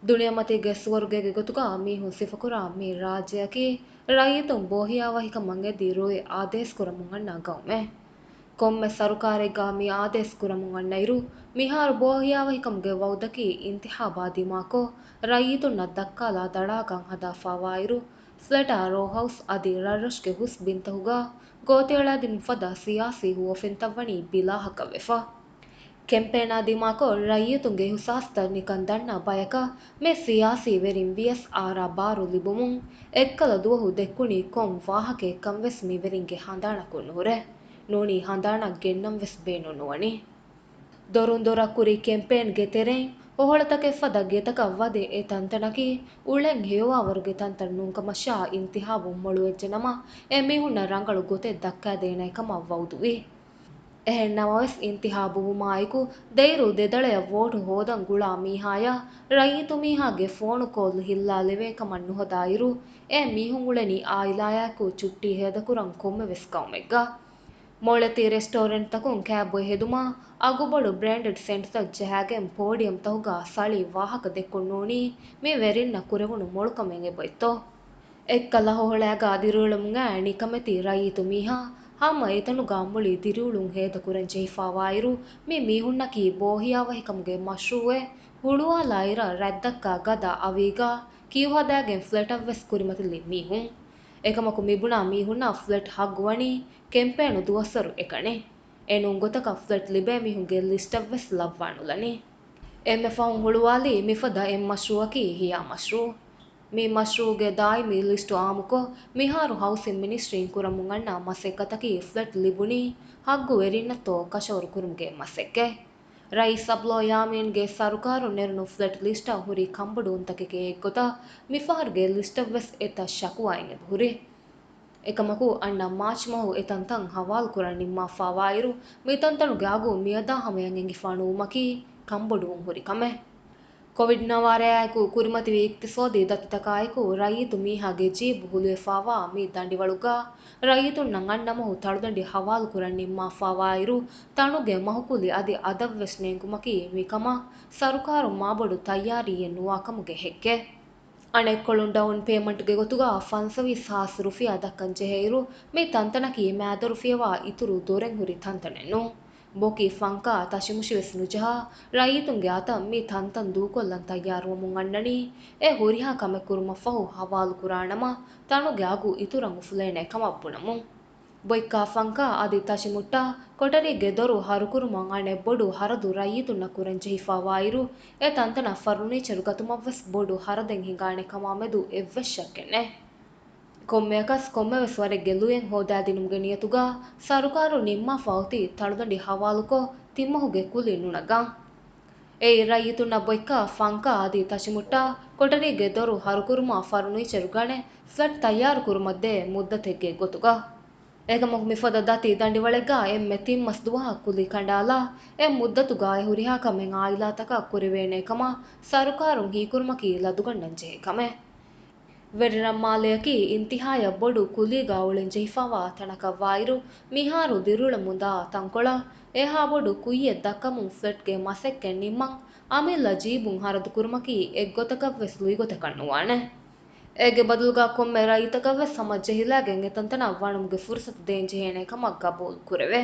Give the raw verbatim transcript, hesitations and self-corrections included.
ދުނިޔެމަތީގެ ސުވަރުގޭގެ ގޮތުގަ މީހުން ސިފަކުރާ މި ރާއްޖެއަކީ ރައްޔިތުން ބޯހިޔާވަހިކަމަށް އެދި ރުއި އާދޭސްކުރަމުން އަންނަ ގައުމެއް. ކޮންމެ ސަރުކާރެއްގަ މި އާދޭސް ކުރަމުން އަންނައިރު، މިހާރު ބޯހިޔާވަހިކަމުގެ ވައުދަކީ އިންތިހާބާ ދިމާކޮށް، ރައްޔިތުންނަށް ދައްކާލާ ދަޅާގަން ހަދާފާވާއިރު، ފްލެޓާ ރޯހައުސް އަދި ރަށްރަށުގެ ހުސް ބިންތަކުގަ ގޯތިއަޅާދިނުން ފަދަ ސިޔާސީ ހުވަފެންތައް ވަނީ ބިލާހަކަށް ވެފަ. ކެމްޕޭނާ ދިމާކޮށް، ރައްޔިތުންގެ އިހުސާސްތައް ނިކަން ދަންނަ ބަޔަކަށް މި ސިޔާސީ ވެރިން ވިޔަސް އާރާ ބާރު ލިބުމުން، އެއްކަލަ ދުވަހު ދެއްކުނީ ކޮން ވާހަކައެއްކަން ވެސް މި ވެރިންގެ ހަނދާނަކުން ނުހުރޭ. ނޫނީ ހަނދާނަށް ގެންނަން ވެސް ބޭނުން ނުވަނީ. ދޮރުން ދޮރަށް ކުރި ކެމްޕޭންގެ ތެރެއިން އޮހޮޅަތަކެއް ފަދަ ގެތަކަށް ވަދެ އެ ތަންތަނަކީ އުޅެން ހެޔޮވާވަރުގެ ތަންތަން ނޫންކަމަށާ، އިންތިހާބުން މޮޅުވެއްޖެނަމަ، އެ މީހުންނަށް ރަނގަޅު ގޮތެއް ދައްކާދޭނެ ކަމަށް ވައުދުވި. އެހެން ނަމަވެސް، އިންތިހާބު ވުމާއެކު ދައިރު ދެދަޅަޔަށް ވޯޓު ހޯދަން ގުޅާ މީހާޔަށް ރައްޔިތު މީހާގެ ފޯނު ކޯލް ހިއްލާލެވޭ ކަމަށް ނުހަދާއިރު، އެ މީހުން އުޅެނީ އާއިލާޔާއެކު ޗުއްޓީ ހޭދަކުރަން ކޮންމެވެސް ގައުމެއްގަ. މޮޅެތި ރެސްޓޯރެންޓްތަކުން ކޭބްއޮތް ހެދުމާ، އަގުބޮޑު ބްރޭންޑެޑް ސެންޓްތައް ޖަހާގެން ޕޯޑިއަމްތަކުގަ ސަޅި ވާހަކަ ދެއްކުން ނޫނީ މި ވެރިންނަށް ކުރެވުނު މޮޅުކަމެއް އެބައޮތްތޯ؟ އެއްކަލަ ހޮހޮޅާގަ ދިރިއުޅެމުން އައި ނިކަމެތި ރައްޔިތު މީހާ ހަމަ އެތަނުގަ މުޅި ދިރިއުޅުން ހޭދަކުރަން ޖެހިފާވާއިރު، މި މީހުންނަކީ ބޯހިޔާވަހިކަމުގެ މަޝްރޫއެއް ހުޅުވާލާއިރަށް ރަތްދައްކާ ގަދަ އަވީގަ ކިޔު ހަދާގެން ފްލެޓަށްވެސް ކުރިމަތިލި މީހުން. އެކަމަކު މިބުނާ މީހުންނަށް ފްލެޓް ހައްގުވަނީ ކެމްޕޭނު ދުވަސްވަރު އެކަނި. އެނޫން ގޮތަކަށް ފްލެޓް ލިބޭ މީހުންގެ ލިސްޓަށްވެސް ލައްވާނުލަނީ. އެންމެ ފަހުން ހުޅުވާލީ މިފަދަ އެއް މަޝްރޫއަކީ ހިޔާ މަޝްރޫ. މި މަޝްރޫގެ ދާއިމީ ލިސްޓު އާއްމުކޮށް، މިހާރު ހައުސިން މިނިސްޓްރީން ކުރަމުން އަންނަ މަސައްކަތަކީ ފްލެޓް ލިބުނީ ހައްގުވެރިންނަށްތޯ ކަށަވަރު ކުރުމުގެ މަސައްކަތް. ރައީސް އަބްލޯ ޔާމީންގެ ސަރުކާރުން ނެރުނު ފްލެޓް ލިސްޓަށް ހުރި ކަންބޮޑުވުންތަކެކޭ އެއްގޮތަށް، މިފަހަރުގެ ލިސްޓަށްވެސް އެތައް ޝަކުވާއިން އެބަހުރި. އެކަމަކު، އަންނަ މާޗް މަހު އެ ތަންތަން ހަވާލުކުރަން ނިންމާފާވާއިރު، މި ތަންތަނުގެ އަގު މިއަދާ ހަމަޔަށް އެނގިފާ ނުވުމަކީ ކަންބޮޑުވުން ހުރި ކަމެއް. ކޮވިޑް ނަވާރައާއެކު ކުރިމަތިވި އިޤްތިޞާދީ ދަތިތަކާއެކު، ރައްޔިތު މީހާގެ ޖީބު ހުލުވެފާވާ މި ދަނޑިވަޅުގަ، ރައްޔިތުންނަށް އަންނަ މަހު ތަޅުދަނޑި ހަވާލުކުރަން ނިންމާފާވާއިރު، ތަނުގެ މަހުކުލި އަދި އަދަށްވެސް ނޭނގުމަކީ މިކަމަށް ސަރުކާރުން މާބޮޑު ތައްޔާރީއެއް ނުވާކަމުގެ ހެއްކެއް. އަނެއްކޮޅުން ޑައުން ޕޭމަންޓްގެ ގޮތުގަ ފަންސަވީސް ހާސް ރުފިޔާ ދައްކަން ޖެހޭއިރު، މި ތަންތަނަކީ މާދަރުފިޔަވާ އިތުރު ދޮރެއް ހުރި ތަންތަނެއް ނޫން. ބޮކީ ފަންކާ ތަށިމުށިވެސް ނުޖަހާ، ރައްޔިތުންގެ އަތަށް މި ތަންތަން ދޫކޮށްލަން ތައްޔާރުވަމުން އަންނަނީ، އެ ހުރިހާ ކަމެއް ކުރުމަށްފަހު ހަވާލުކުރާނަމަ، ތަނުގެ އަގު އިތުރަށް އުފުލޭނެ ކަމަށް ބުނަމުން. ބޮއްކާ ފަންކާ އަދި ތަށިމުއްޓާ، ކޮޓަރީގެ ދޮރު ހަރުކުރުމަށް އަނެއް ބޮޑު ހަރަދު ރައްޔިތުންނަށް ކުރަން ޖެހިފާވާއިރު، އެ ތަންތަނަށް ފަރުނީޗަރު ގަތުމަށްވެސް ބޮޑު ހަރަދެއް ހިނގާނެ ކަމާމެދު އެއްވެސް ޝައްކެއް ނެތް. ކޮންމެއަކަސް ކޮންމެވެސް ވަރެއްގެ ލުޔެއް ހޯދާދިނުމުގެ ނިޔަތުގަ ސަރުކާރުން ނިންމާފަ އޮތީ ތަޅުދަނޑި ހަވާލުކޮށް، ތިން މަހުގެ ކުލި ނުނަގަން. އެއީ ރައްޔިތުންނަށް ބޮއްކާ ފަންކާ އަދި ތަށިމުއްޓާ، ކޮޓަރީގެ ދޮރު ހަރުކުރުމާ ފަރުނީޗަރު ގަނެ ފްލެޓް ތައްޔާރު ކުރުމަށްދޭ މުއްދަތެއްގެ ގޮތުގަ. އެކަމަކު މިފަދަ ދަތި ދަނޑިވަޅެއްގަ އެންމެ ތިން މަސް ދުވަހަށް ކުލި ކަނޑާލާ، އެ މުއްދަތުގަ އެ ހުރިހާ ކަމެއް އާއިލާތަކަށް ކުރެވޭނެ ކަމަށް ސަރުކާރުން ހީކުރުމަކީ ލަދުގަންނަން ޖެހޭ ކަމެއް. ވެރިރަށްމާލެއަކީ އިންތިހާޔަށް ބޮޑު ކުލީގަ އުޅެން ޖެހިފާވާ ތަނަކަށްވާއިރު، މިހާރު ދިރިއުޅެމުންދާ ތަންކޮޅަށް އެހާ ބޮޑު ކުއްޔެއް ދައްކަމުން ފްލެޓްގެ މަސައްކަތް ނިންމަން އަމިއްލަ ޖީބުން ހަރަދު ކުރުމަކީ އެއްގޮތަކަށްވެސް ލުއިގޮތަކަށް ނުވާނެ. އޭގެ ބަދަލުގަ ކޮންމެ ރައްޔިތަކަށްވެސް ހަމަ ޖެހިލާގެން އެތަންތަނަށް ވަނުމުގެ ފުރުސަތު ދޭންޖެހޭނެ ކަމަށް ގަބޫލު ކުރެވޭ.